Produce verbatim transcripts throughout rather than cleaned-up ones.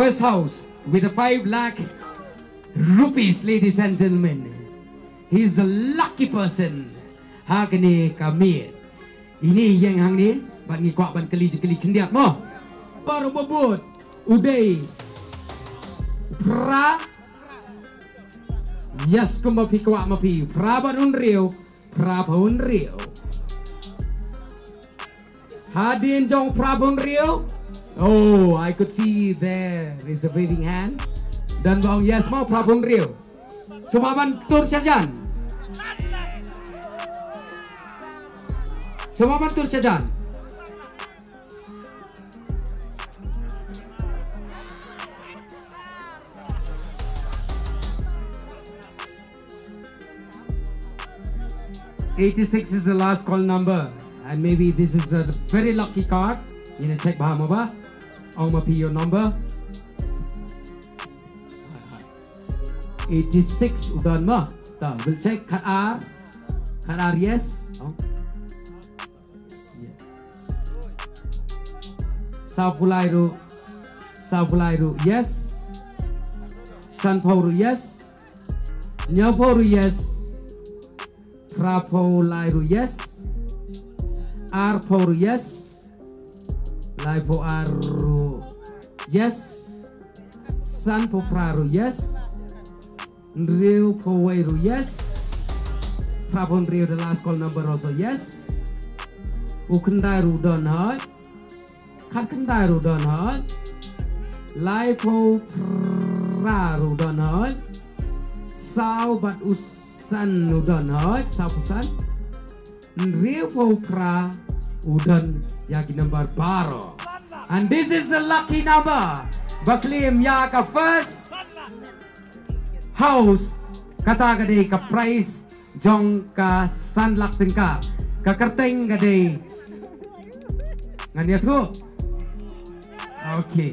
First house with a five lakh rupees, ladies and gentlemen. He's a lucky person. Ha kane ka miet. Ine ïeng hangne, bad ngi kwah ban kylli jingkylli khyndiat mo. Baroh babud, u dei phra. Yes, kumba phi kwah ma phi. Phra bad hynriew, phra bad hynriew. Hadien jong phra bad hynriew. Oh, I could see there is a waving hand. Don ba ong yes mo, phra bad hynriew. Sngewbha ban tur sha jan. Sngewbha ban tur sha jan. Eighty-six is the last call number, and maybe this is a very lucky card. Ngin check bha mo ba. Ong ma phi your number. Eighty-six u don mo. Ta, we'll check. Khatar. Khatar, yes. Ong. Yes. Sawphew lai ruh. Sawphew lai ruh, yes. Sanphew ruh, yes. Hynñiewphew ruh, yes. Phraphew lai ruh, yes. Arphew ruh, yes. Laiphew ar ruh, yes. Sanphew phra ruh, yes. Hynriewphew wei ruh, yes. Phraphew hynriew, the last call number also, yes. U khyndai ruh don hoi. Khatkhyndai ruh don hoi. Laiphew phra ruh don hoi. Saw bad u san ruh don hoi. Sawphew san. Hynriewphew phra u don ïa ki number baroh. And this is the lucky number ba claim ïa ka first house. Kata ka dei ka prize jong ka san lak tyngka. Ka kyrteng ka dei, ngan ïathuh. Okay.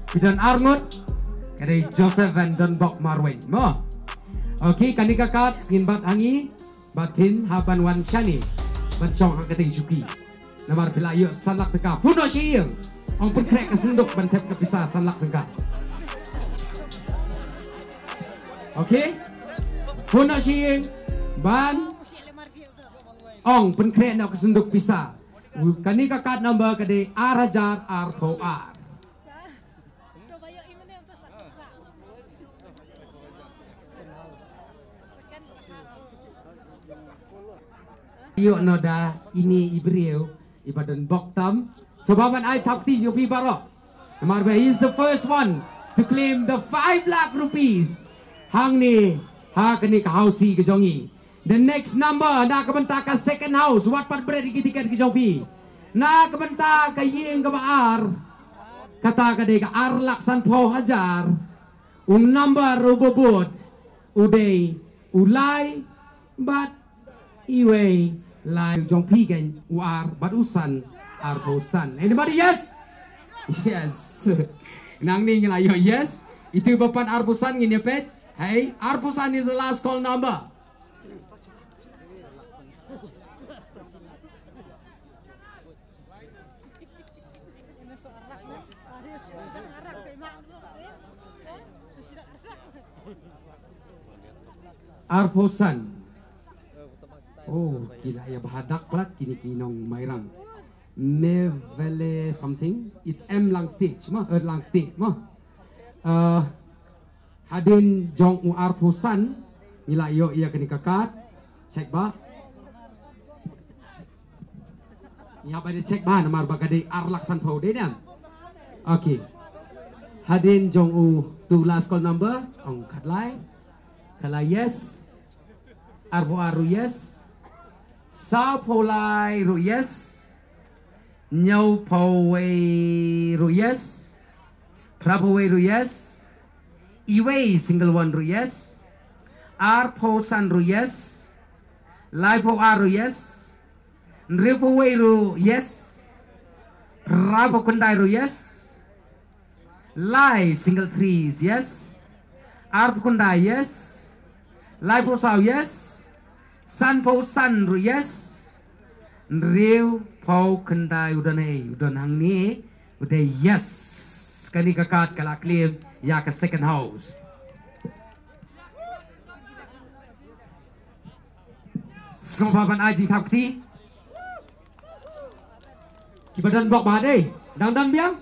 Ki don arngut, ka dei Joseph and Donbok Marwein mo. Okay, kane ka card ngin bat ha ngi. Bad phin hap ban wan shane ban shong ha kata ka shuki. Namar phi la ïoh san lak tyngka. Phone noh sha ïing. Ong pynkhreh ka synduk ban thep ka pisa san lak tyngka. Okay? Phone noh sha ïing ban ong pynkhreh noh ka synduk pisa. Kane ka card number ka dei ar hajar arphew ar. Ïoh noh da ine i briew iba don bok tam. Sngewbha ban ai thap kti jong phi baroh. Namar ba he is the first one to claim the five lakh rupees. Hangne ha kane ka housie ka jong i. The next number na ka bynta ka second house, wat pat bret ïa ki tiket ki jong phi. Na ka bynta ka ïing kaba ar, kata ka dei ka ar lak sanphew hajar. U number uba bud u dei u lai bad iwei lai. Jong phi kein u ar bad u san, arphew san. Anybody? Yes. Yes. Nangne ngi la ïoh yes. Ito ba pan arphew san ngin ïa peit. Hey, arphew san is the last call number. Arphew san. Oh, ki la ïa bha dak palat kine ki nong Mairang. Mevele something. It's M lang stage mo, er lang stage mo. Uh, Hadien jong u arphew san ngi la ïoh ïa kane ka card. Check ba. Ïa ba dei check ba namar ba ka dei ar lak sanphew dei dem. Okay. Hadien jong u tu last call number, ong khatlai. Khatlai yes. Arphew ar ruh yes. Sawphew lai ruh yes. Hynñiewphew wei ruh yes. Phraphew wei ruh yes. Iwei single one ruh yes. Arphew san ruh yes. Laiphew ar ruh yes. Hynriewphew wei ruh yes. Phraphew khyndai ruh yes. Lai single threes, yes. Arphew khyndai, yes. Laiphew saw, yes. Sanphew san ruh, yes. Hynriewphew khyndai u don ei, u don hangne, u dei yes. Kane ka card ka la claim ïa ka second house. Sngewbha ban ai jingthap kti. Kiba don bok ba dei. Dang don biang.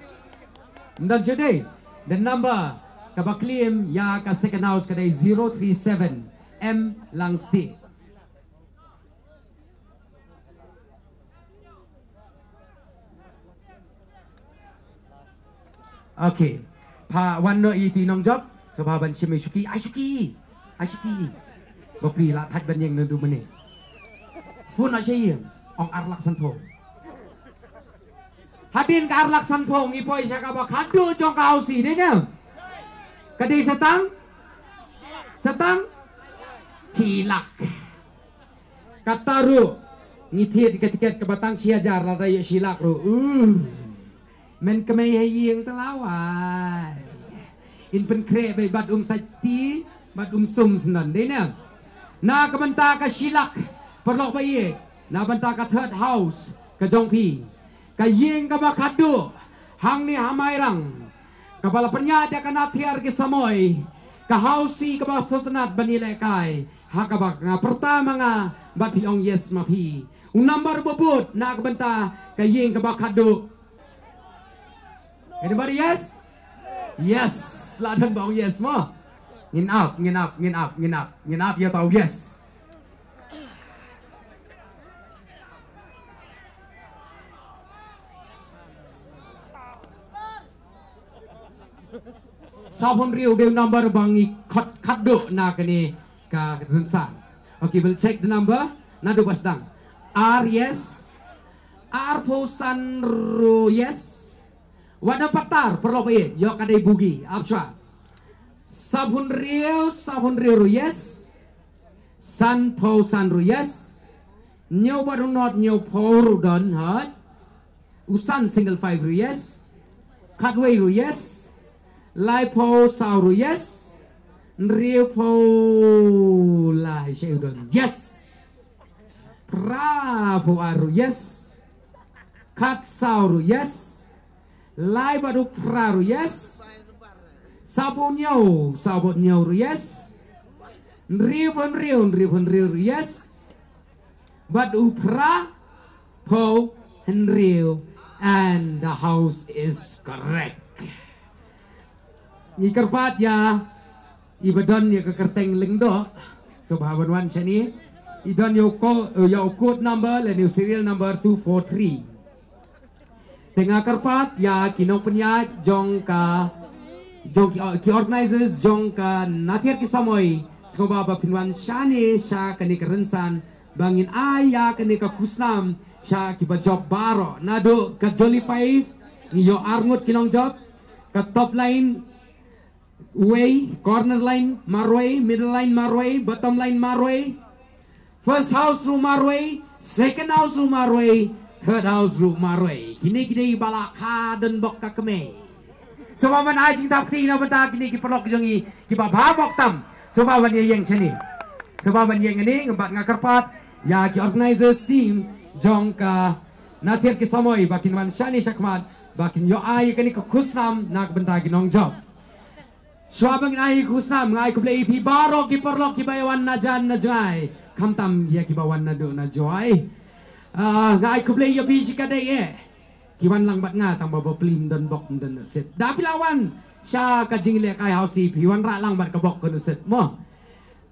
Don shu dei. The number kaba claim ïa ka second house ka dei zero three seven M Langsti. Okay. Pha wan noh ïa i nongjop. Sngewbha ban shim i shuki. Ai shuki. Ai shuki. Ba phi la thait ban ïeng naduh mynne. Phone a sha ïing. Ong ar lak sanphew. Hadien ka ar lak sanphew ngi poi sha kaba khadduh jong ka housie dei ne. Ka dei sa tang. Sa tang. Shi lak. Kata ruh ngi thied ka tiket kaba tang shi hajar lada ïoh shi lak ruh. Uh. Men kmie ha ïing te lawai. In pynkhreh bad um sait ti bad um sum sendon dei ne. Na ka bynta ka shi lak paralok ba ïeit. Na bynta ka third house ka jong phi. Ka ïing kaba khadduh hangne ha Mairang. Kaba la pynïaid da ka Nathiar ki Samoi. Ka housie kaba sngewtynnat ban ïalehkai. Ha kaba nga pyrta ma nga bad phi ong yes ma phi. U number ba bud na ka bynta ka ïing kaba khadduh. Anybody yes? Yes. La don ba ong yes mo. Ngin ap, ngin ap, ngin ap, ngin ap. Ngin ap ïa tau yes. Sawphew hynriew dei u number ba ngi khot khadduh na kane ka rynsan. Okay, we'll check the number. Naduh ba sdang. Ar yes. Arphew san ruh yes. Wat da patar paralok ba ïeit ïoh ka dei bugi ap shwa. Sawphew hynriew, sawphew hynriew ruh yes. Sanphew san ruh yes. Hynñiew bad u not hynñiewphew ruh don hooid. U san single five ruh yes. Khatwei ruh yes. Laiphew saw ruh yes. Hynriewphew lai sha u don yes. Phraphew ar ruh yes. Khatsaw ruh yes. Lai bad u phra ruh yes. Sawphew hynñiew, saw bad hynñiew ruh yes. Hynriewphew hynriew, hynriewphew hynriew ruh yes. Bad u phraphew hynriew, and the house is correct. Ngi kyrpad ïa i ba don ïa ka kyrteng lyngdoh. Sngewbha ban wan shane. I don ïa u ko-, ïa u code number lane u serial number two four three. Te nga kyrpad ïa ki nongpynïaid jong ka, jong ki, ki organizers jong ka Nathiar ki Samoi. Sngewbha ba phin wan shane sha kane ka rynsan ba ngin ai ïa kane ka khusnam sha kiba jop baroh. Naduh ka Jolly Five ngi ïoh arngut ki nongjop. Ka top line wei, corner line marwei, middle line marwei, bottom line marwei. First house ruh marwei, second house ruh marwei, third house ruh marwei. Kine ki dei ba la kha don bok ka kmie. Sngewbha ban ai jingthap kti na bynta kine ki paralok jong ngi kiba bha bok tam. Sngewbha ban ïeng shane. Sngewbha ban ïeng ne, bad nga kyrpad ïa ki organizers team jong ka Nathiar ki Samoi ba kin wan shane shakhmat ba kin ïoh ai kane ka khusnam na ka bynta ki nongjop. Shuwa ba ngin ai khusnam, nga ai khublei ïa phi baroh ki paralok kiba ïa wan na jan na jngai. Khamtam ïa kiba wan naduh na joi. Ah, nga ai khublei ïa phi shikatdei eh. Ki wan lang bad nga tang ba ba plim don bok don sit. Da phi la wan sha ka jinglehkai housie phi wanrah lang bad ka bok ka nusit mo.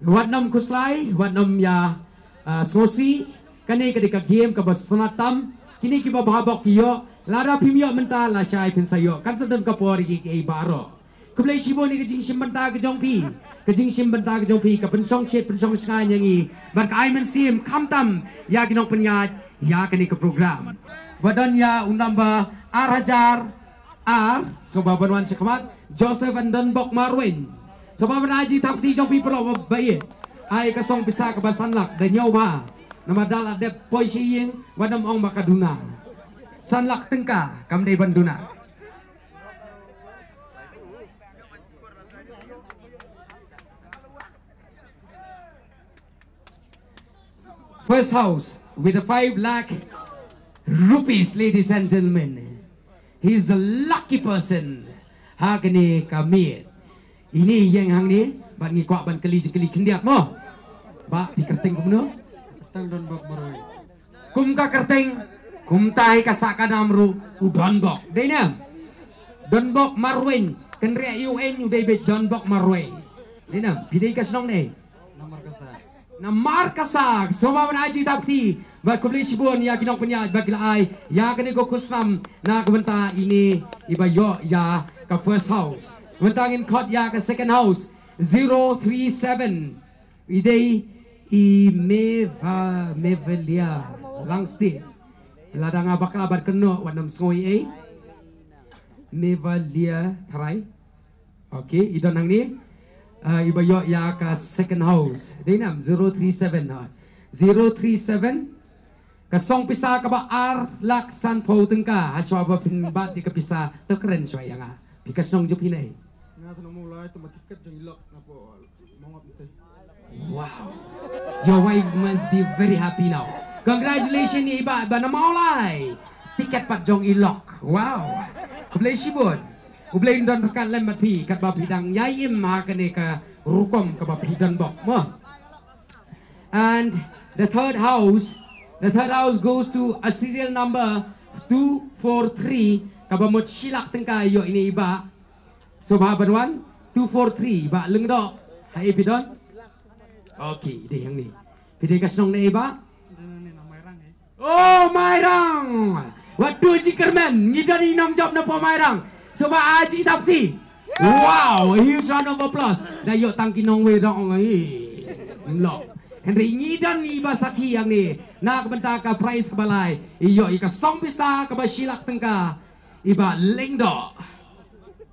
Wat nym khuslai, wat nym ïa, ah, sngewsih. Kane ka dei ka game kaba sngewtynnat tam. Kine kiba bha bok ki ïoh. Lada phim ïoh mynta lashai phin sa ïoh. Kan sa don ka por ïa kiei kiei baroh. Khublei shibun ïa ka jingshim bynta ka jong phi. Ka jingshim bynta ka jong phi ka pynshong shit pynshong shngaiñ ïa ngi. Bad ka ai mynsiem khamtam ïa ki nongpynïaid ïa kane ka program. Ba don ïa u number ar hajar ar, sngewbha ban wan shakhmat, Joseph and Donbok Marwin. Sngewbha ban ai jingthap kti jong phi paralok ba ïeit. Ai ka song pisa kaba san lak da hynñiew bha. Namar da la dep poi sha ïing, wat nym ong ba ka duna. San lak tyngka, kam dei ban duna. First house with a five lakh rupees, ladies and gentlemen. He is a lucky person. Ha kane ka miet. Ine ïeng hangne, bad ngi kwah ban kylli jingkylli khyndiat mo. Bah, phi kyrteng kumno? Kyrteng Donbok Marwei. Kum ka kyrteng, kumta hi ka sah ka nam ruh, u Donbok. Dei ne em? Donbok Marwei, kynriah ïa u eng u dei beit Donbok Marwei. Dei ne em? Phi dei ka shnong ne? Namar ka sah. Namar ka sah, sngewbha ban ai jingtap kti. Bad khublei shibun ïa ki nongpynïaid ba ki la ai ïa kane ka khusnam na ka bynta ine iba ïoh ïa ka first house. Mynta ngin khot ïa ka second house, zero three seven. I dei i Meva, Mevalia Langstieh. Lada nga bakla bad kynnoh wat nym sngew ei ei. Mevalia Tharai. Okay, i don hangne. Ah, iba ïoh ïa ka second house. Dei ne em, zero three seven, ha. Zero three seven. Ka song pisa kaba ar lak sanphew tyngka. Hashwa ba phin bat ïa ka pisa, to kren shwa ïa nga. Phi ka shnong jong phi ne? Nga Thanamawlai, to ma tiket jong i lok nga po mongop te. Wow. Your wife must be very happy now. Congratulations ïa i Bah Thanamawlai. Tiket pat jong i lok. Wow. Khublei shibun. U Blei un don ryngkat lem bad phi katba phi dang ïai im ha kane ka rukom kaba phi donbok mo. And the third house, the third house goes to a serial number two four three, kaba mut shi lak tyngka ïoh ine i Bah. Sngewbha ban wan, two four three, Bah Lyngdoh. Haei phi don? Okay, dei hangne. Phi dei ka shnong ne i Bah? Oh, Mairang. Wat tu jingkyrmen, ngi don i nongjop na po Mairang. Sngewbha ai jingtap kti. Wow, a huge round of applause. Da ïoh tang ki nongwei dong, eh. Lo. Hynrei ngi don iba sakhi hangne. Na ka bynta ka prize kaba lai. Ïoh ïa ka song pisa kaba shi lak tyngka. I Bah Lyngdoh.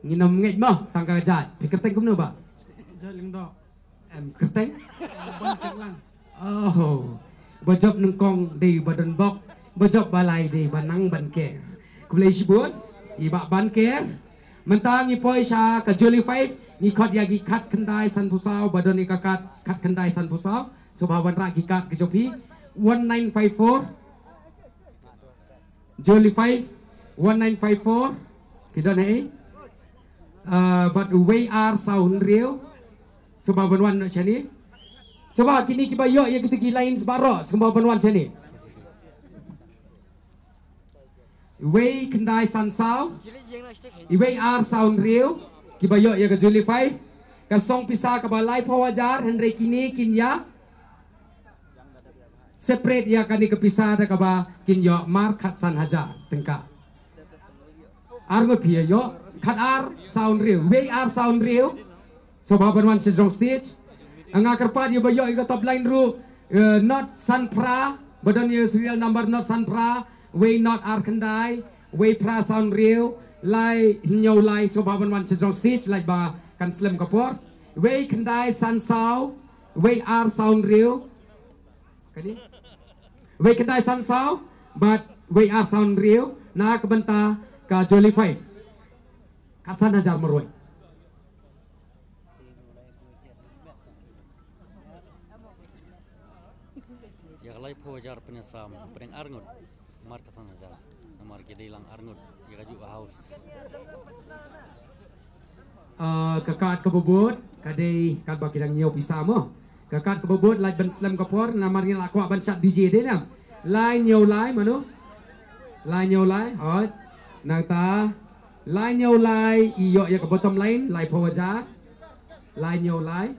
Ngin ym ngeit mo, tang ka jait. Phi kyrteng kumno Bah? Jait Lyngdoh. Em, kyrteng? Ban Kyrlang. Oh. Ba jop nyngkong dei ba donbok, ba jop ba lai dei ba nang ban ker. Khublei shibun, i Bah Ban Ker. Mynta ngi poi sha ka Jolly Five, ngi khot ïa ki khatkhyndai sanphew saw, ba don ïa ka khat, khatkhyndai sanphew saw. Sngewbha ban rah ki khat ka jop hi. One nine five four. Jolly Five, one nine five four. Phi don haei? Uh, bad wei ar saw hynriew. Sngewbha ban wan noh shane. Sngewbha kine kiba ïoh ïa kito ki lines baroh, sngewbha ban wan shane. Wei khyndai san saw. Wei ar saw hynriew. Kiba ïoh ïa ka Jolly Five. Ka song pisa kaba laiphew hajar, hynrei kine kin ïa separate ïa kane ka pisa da kaba kin ïoh mar khatsan hajar tyngka. Ar ngut phi ïa ïoh, khat ar saw hynriew, wei ar saw hynriew. Sngewbha ban wan sha jrong stage. Nga kyrpad ïa ba ïoh ïa ka top line ruh, eh, not san phra, ba don ïa serial number not san phra, wei not ar khyndai, wei phra saw hynriew, lai hynñiew lai, sngewbha ban wan sha jrong stage, lait ba kan slem ka por. Wei khyndai san saw, wei ar saw hynriew. Kane? Wei khyndai san saw, bad wei ar saw hynriew, na ka bynta ka Jolly Five. Khatsan hajar marwei. Ïa ka laiphew hajar pynïasam, pdeng ar ngut. Mar khatsan hajar. Namar ki dei lang ar ngut. Ïa ka juh ka house. Ah, ka kat kaba bud, ka dei kat ba ki dang ñiew pisa mo. Ka kat kaba bud, lait ban slem ka por, namar ngi la kwah ban shad D J dei ne em. Lai ñiew lai, mano? Lai ñiew lai, hoi. Nangta, lai ñiew lai, i ïoh ïa ka bottom line, laiphew hajar. Lai ñiew lai.